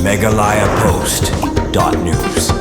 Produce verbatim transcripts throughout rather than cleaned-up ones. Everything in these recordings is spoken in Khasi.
Meghalaya Post dot news.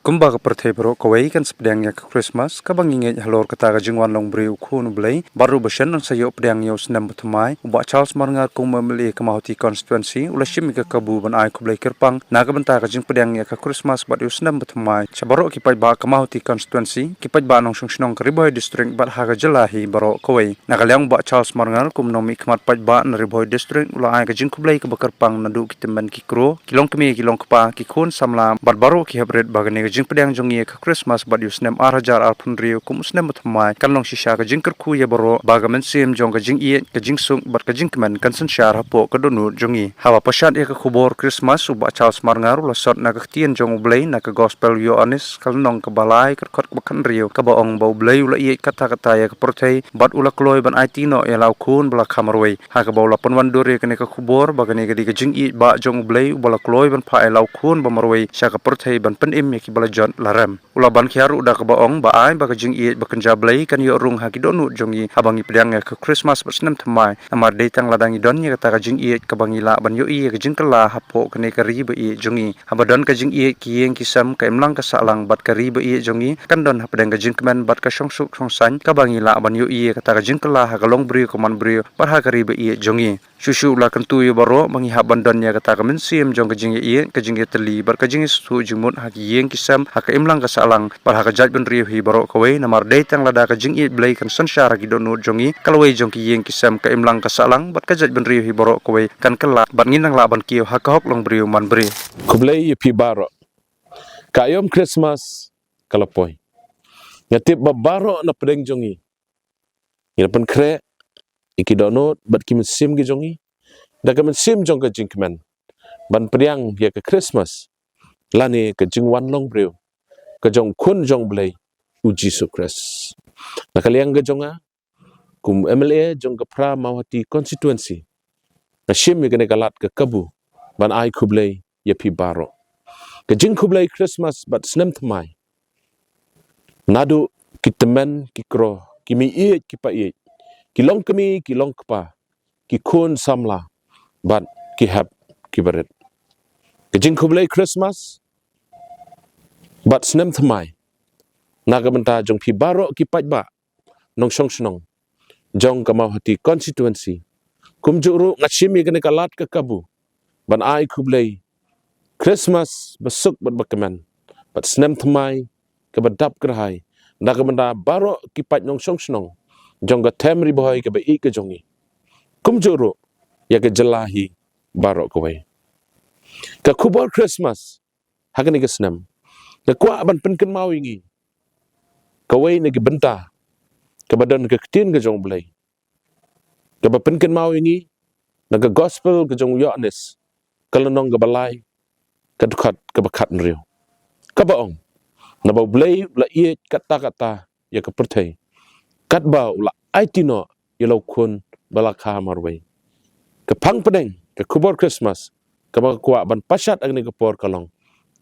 Kumba ka pyrthei baroh kawei kan sa pdiang ïa ka Christmas, kaba ngi ngeit halor kata ka jingwan long briew u Khun u Blei, bad ruh ba shen yn sa ïoh pdiang ïa u snem bathymmai, u Bah Charles Marngar kum u M L A ka Mawhati Constituency, u la shim ïa ka kabu ban ai khublei kyrpang, na ka bynta ka jingpdiang ïa ka Christmas bad ïa u snem bathymmai, sha baroh ki paidbah ka Mawhati Constituency, ki paidbah nongshong shnong ka Ri Bhoi District, bad ha ka jylla hi baroh kawei. Na ka liang u Bah Charles Marngar kum u nongmihkhmat paidbah na Ri Bhoi District, u la ai ka jingkhublei kaba kyrpang naduh ki tymmen ki kro, ki longkmie ki longkpa, ki khun samla, bad baroh ki heprit ba kane ka jingpdiang jong ngi ïa ka Christmas bad ïa u snem ar hajar arphew hynriew kum u snem bathymmai, kan long shisha ka jingkyrkhu ïa baroh, ba ka mynsiem jong ka jingïeit, ka jingsuk, bad ka jingkmen kan synshar hapoh ka dohnud jong ngi. Haba pashat ïa ka khubor Christmas, u Bah Charles Marngar u la sot na ka ktien jong u Blei, na ka Gospel u Ïoannis, ka lynnong kaba lai, ka dkhot kaba khathynriew, kaba ong ba u Blei u la ïeit katta katta ïa ka pyrthei, bad u la kloi ban aiti noh ïa la u Khun ba la kha marwei. Ha kaba u la pynwandur ïa kane ka khubor, ba kane ka dei ka jingïeit bah jong u Blei, uba la kloi ban phah ïa la u Khun ba marwei sha ka pyrthei ban pynim ïa kiba la jot la rem. U la ban khia ruh da kaba ong ba ai ba ka jingïeit ba kynja Blei kan ïoh rung ha ki dohnud jong ngi, haba ngi pdiang ïa ka Christmas bad snem thymmai. Namar dei tang lada ngi don ïa kata ka jingïeit kaba ngi lah ban ïohi ïa ka jingkylla hapoh kane ka ri ba ïeit jong ngi. Haba don ka jingïeit ki ïing ki sem, ka imlang ka sahlang bad ka ri ba ïeit jong ngi, kan don hapdeng ka jingkmen bad ka shongsuk shongsaiñ, kaba ngi lah ban ïohi ïa kata ka jingkylla ha ka longbriew ka manbriew, bad ha ka ri ba ïeit jong ngi. Shuh shuh u la kyntu ïa baroh ba ngi hap ban don ïa kata ka mynsiem jong ka jingïeit, ka jingïatylli, bad ka jingïasuk jingmut ha ki ïing ki sem, ha ka imlang ka sahlang, bad ha ka jaitbynriew hi baroh kawei, namar dei tang lada ka jingïeit Blei kan synshar ha ki dohnud jong ngi, ka lawei jong ki ïing ki sem, ka imlang ka sahlang, bad ka jaitbynriew hi baroh kawei kan kylla, bad ngin nang lah ban kiew ha ka hok longbriew manbriew. Khublei ïa phi baroh. Ka aïom Christmas ka la poi. Nga tip ba baroh na pdeng jong ngi ngi la pynkhreh ïa ki dohnud bad ki mynsiem ki jong ngi, da ka mynsiem jong ka jingkmen, ban pdiang ïa ka Christmas, lane ka jingwan longbriew ka jong u Khun jong u Blei, u Jisu Khrist. Na ka liang ka jong nga, kum u M L A jong ka Phra Mawhati Constituency, nga shim ïa kane ka lad ka kabu ban ai khublei ïa phi baroh. Ka jingkhublei Christmas bad snem thymmai naduh ki tymmen ki kro, ki mei ïeit ki pa ïeit, ki longkmie ki longkpa, ki khun samla, bad ki hep ki barit. Ka jingkhublei Christmas bad snem thymmai na ka bynta jong phi baroh ki paidbah nongshong shnong jong ka Mawhati Constituency. Kumjuh ruh nga shim ïa kane ka lad ka kabu ban ai khublei Christmas ba suk bad ba kmen, bad snem thymmai kaba dap kyrhai na ka bynta baroh ki paid nongshong shnong jong ka them Ri Bhoi kaba ïeit ka jong ngi. Kumjuh ruh ïa ka jylla hi baroh kawei. Ka khubor Christmas ha kane ka snem, nga kwah ban pynkynmaw ïa ngi kawei na ki bynta kaba don ka ktien ka jong u Blei, kaba pynkynmaw ïa ngi na ka Gospel ka jong u Ïoannis, ka lynnong kaba lai, ka dkhot kaba khathynriew, kaba ong, naba u Blei u la ïeit katta katta ïa ka pyrthei, katba u la aiti noh ïa la u Khun ba la kha marwei. Ka phang pdeng ka khubor Christmas kaba nga kwah ban pashat ha kane ka por ka long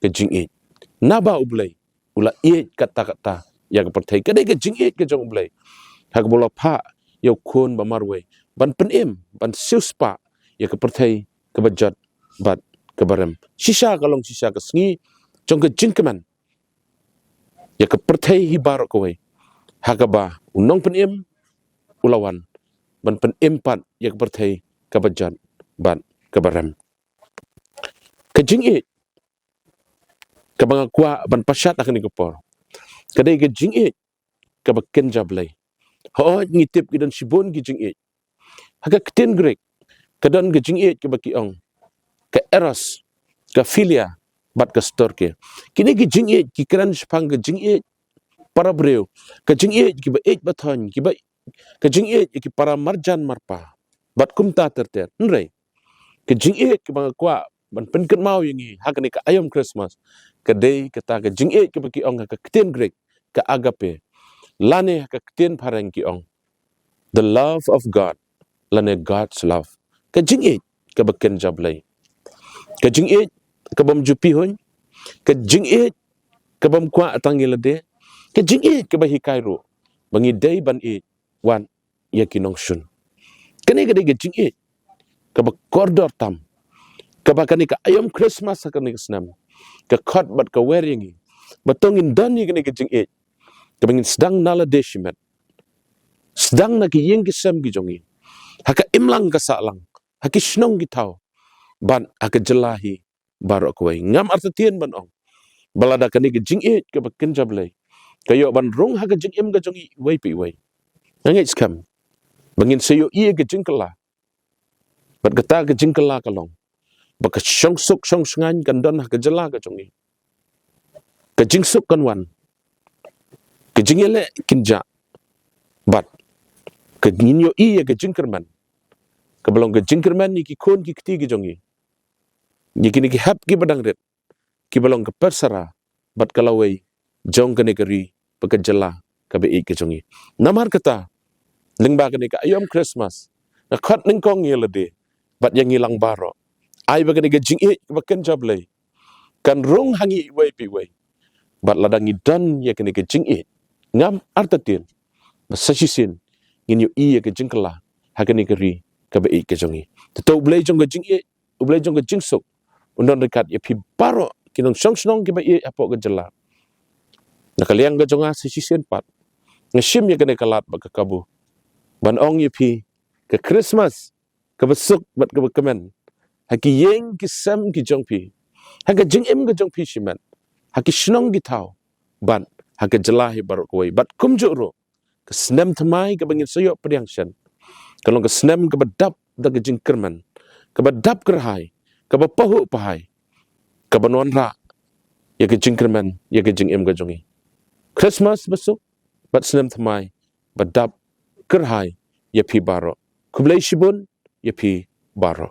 ka jingïeit. Naba u Blei u la ïeit katta katta ïa ka pyrthei, ka dei ka jingïeit ka jong u Blei, ha kaba u la phah ïa u Khun ba marwei ban pynim, ban siewspah ïa ka pyrthei kaba jot bad kaba rem. Shisha ka long shisha ka sngi jong ka jingkmen ïa ka pyrthei hi baroh kawei, ha kaba u Nongpynim u la wan ban pynim pat ïa ka pyrthei kaba jot bad kaba rem. Ka jingïeit kaba nga kwah ban pashat ha kane ka por, ka dei ka jingïeit kaba kynja Blei. Hooid, ngi tip ki don shibun ki jingïeit. Ha ka ktien Greek ka don ka jingïeit kaba ki ong ka eros, ka philia, bad ka storge. Kine ki jingïeit ki kren shaphang ka jingïeit para briew, ka jingïeit kiba ïeit ba thoiñ, kiba, ka jingïeit ki para marjan marpa, bad kumta ter ter. Hynrei ka jingïeit kaba nga kwah ban pynkynmaw ïa ngi ha kane ka aïom Christmas, ka dei kata ka jingïeit kaba ki ong ha ka ktien Greek ka agape, lane ha ka ktien phareng ki ong the love of God, lane God's love. Ka jingïeit kaba kynja Blei, ka jingïeit kabym ju pyrshah, ka jingïeit kabym kwah tang ïa lade, ka jingïeit kaba hikai ruh ba ngi dei ban ïeit wat ïa ki nongshun. Kane ka dei ka jingïeit kaba kordor tam, kaba kane ka aïom Christmas ha kane ka snem ka khot bad ka wer ïa ngi ba to ngin don ïa kane ka jingïeit kaba ngin sdang na lade shimet, sdang na ki ïing ki sem ki jong ngi, ha ka imlang ka sahlang, ha ki shnong ki thaw, bad ha ka jylla hi baroh kawei. Ngam artatien ban ong ba lada kane ka jingïeit kaba kynja Blei ka ïoh ban rung ha ka jingim ka jong ngi iwei pa iwei, nga ngeit skhem ba ngin sa ïohi ïa ka jingkylla. Bad kata ka jingkylla ka long ba ka shongsuk shongshngaiñ kan don ha ka jylla ka jong ngi. Ka jingsuk kan wan, ka jingïaleh kin jah, bad ka ngin ïohi ïa ka jingkyrmen, kaba long ka jingkyrmen ïa ki khun ki kti ki jong ngi, ïa kine ki hep kiba dang rit, kiba long ka persara bad ka lawei jong kane ka ri bad ka jylla kaba ïeit ka jong ngi. Namar kata, lyngba kane ka aïom Christmas, nga khot nyngkong ïa lade bad ïa ngi lang baroh, ai ba kane ka jingïeit kaba kynja Blei kan rung ha ngi iwei pa iwei. Bad lada ngi don ïa kane ka jingïeit, ngam artatien ba sa shisien ngin ïohi ïa ka jingkylla ha kane ka ri kaba ïeit ka jong ngi. Te to U Blei jong ka jingïeit, U Blei jong ka jingsuk un don ryngkat ïa phi baroh ki nongshong shnong kiba ïeit hapoh ka jylla. Na ka liang ka jong nga sa shisien pat, nga shim ïa kane ka lad bad ka kabu ban ong ïa phi, ka Christmas kaba suk bad kaba kmen ha ki ïing ki sem ki jong phi, ha ka jingim ka jong phi shimet, ha ki shnong ki thaw, bad ha ka jylla hi baroh kawei. Bad kumjuh ruh, ka snem thymmai kaba ngin sa ïoh pdiang shen, ka long ka snem kaba dap da ka jingkyrmen, kaba dap kyrhai, kaba pahuh pahai, kaba wanrah ïa ka jingkyrmen ïa ka jingim ka jong ngi. Christmas ba suk bad snem thymmai ba dap kyrhai ïa phi baroh. Khublei shibun ïa phi baroh.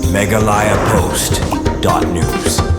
Meghalaya Post dot news.